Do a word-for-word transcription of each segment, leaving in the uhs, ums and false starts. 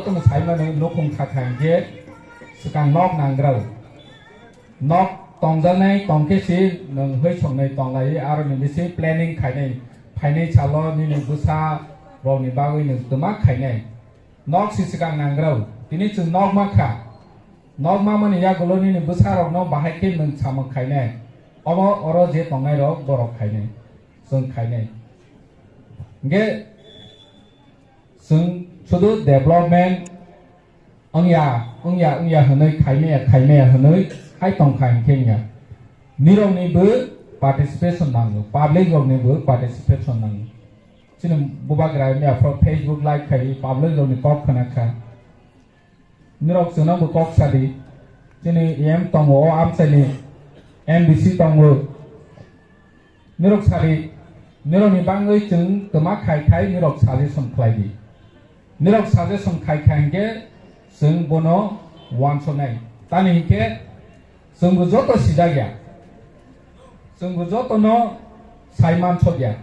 Chwng saimani nukhung kha kha hinkhe swkang nok nangrao. Nok tongjaknai tongkhe se nwng hoi songnai tonglai aroni bisi planning khainai, phainai salo nini bwsa rokni bagwi nwng twma khainai. Nok se swkang nangrao. Tini chwng nok ma kha. Nok mamani yagulo nini bwsa rokno bahai khe nwng samung khainai. Omo oro je tongnai rok borok khainai. Chwng khainai. Hinkhe chwng sudu development wngya, wngya, wngya hwnwi khaimaya, khaimaya hwnwi hai tongkha hinkhe wngya. Niroknibo participation nango, public roknibo participation nango. Chini bubagra mia phro Facebook live khai public rokni kok khna kha. Nirok chwngno bo kok sadi. Chini E M tongo o amchaini M D C tongo. Nirok sadi, nirokni bangwi chwng twma khai khai nirok suggestion khlai di. Nirok suggestion khai khai hinkhe chwng bono wansoknai. Tani hinkhe chwngbo joto sijak ya. Chwngbo jotono sai mansok ya.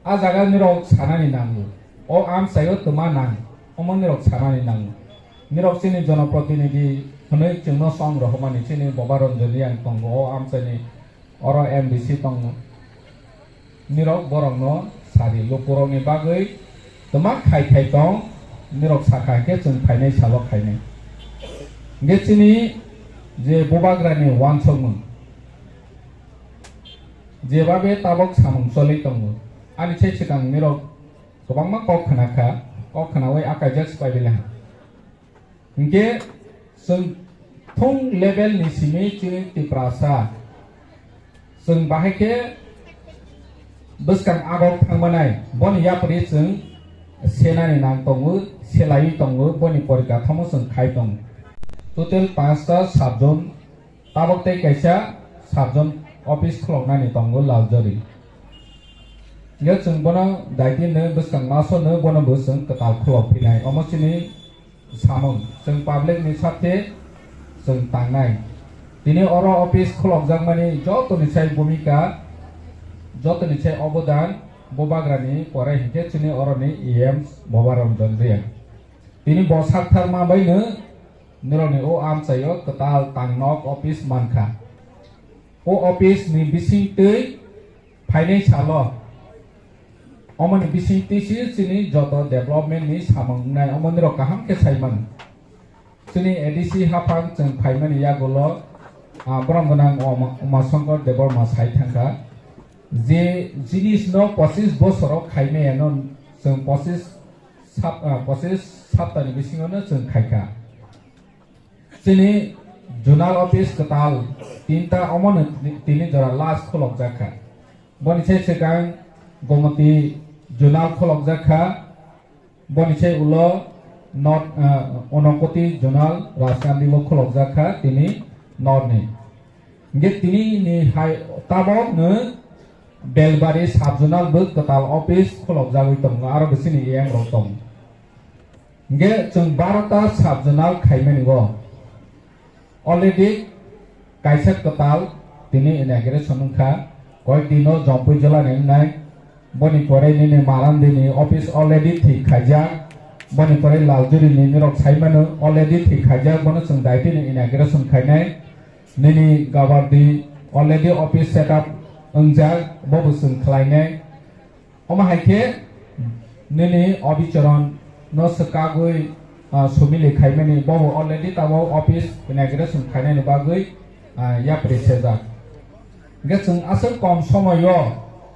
A jaga nirok sanani nango. O amchaio twma nang. Omo nirok sanani nango. Nirok chini jonoprotinidhi hwnwi chwngno song rohormani chini Boba Ranjan Reang tongo o amchaini oro M D C tongo. Nirok borokno sadi lukurokni bagwi twma khai khai tong, nirok sakha khe chwng phainai salo khainai. Hinkhe chini je bubagrani wansokmung, jebabe tabok samung choli tongo, ani se swkang nirok kwbangma kok khna kha, kok khnaui akaijak swbai belaha. Hinkhe chwng thung level ni simi chini Tiprasa chwng bahai khe bwskang agok thangmanai, boni yapri chwng senani nang tongo, selaiwi tongo, boni porikathomo chwng khai tongo. Total panchta sub zone, tabok tei kaisa sub zone office khuloknani tongo Laljori. Hinkhe chwng bono daitino bwskang masono bono bo chwng kwtal khulok phinai. Omo chini samung, chwng public ni sakhe chwng tangnai. Tini oro office khulokjakmani jotoni sai bhumika, jotoni sai obodan, bubagrani pore hinkhe chini oroni E M Boba Ranjan Reang. Tini bo saktharma baino nirokni o amchaio kwtal tangnok office mankha. O office ni bisingtwi phainai salo, omoni bisingtwi se chini joto development ni samung wngnai, omo nirok kaham khe sai mano. Chini A D C haphang chwng phaimani yagulo, ah, borom gwnang Uma-, Umasongkor Debbarma sai thangkha, je jinis no pochis bosoro khaimaya no chwng pochis sap-, ah, pochis saptani bisingo no chwng khaikha. Chini zonal office kwtal tinta omono tini jora last khulokjak kha. Boni sai swkang Gomoti zonal khulokjak kha. Boni sai ulo North, ah, Unakoti zonal Rajkandi bo khulokjak kha tini North ni. Hinkhe tini ni hai tabok no Belbari sub zonal bo kwtal office khulokjagwi tongo, aro bisini E M rok tongo. Hinkhe chwng barota sub zonal khaimani o already kaisa kwtal tini inauguration wngkha, koyek dino Jompui jila ni wngnai. Boni pore nini Marandi ni office already thik khaijak, boni pore Laljuri ni nirok saimano already thik khaijak, bono chwng daitino inauguration khainai. Nini Gabardi already office set up wngjak, bobo chwng khlainai. Omo hai khe nini Obicharan no swkagwi, ah, sumili khaimani, bobo already tabok office inauguration khainani bagwi, ah, yapri sejak. Hinkhe chwng aswk kom somoio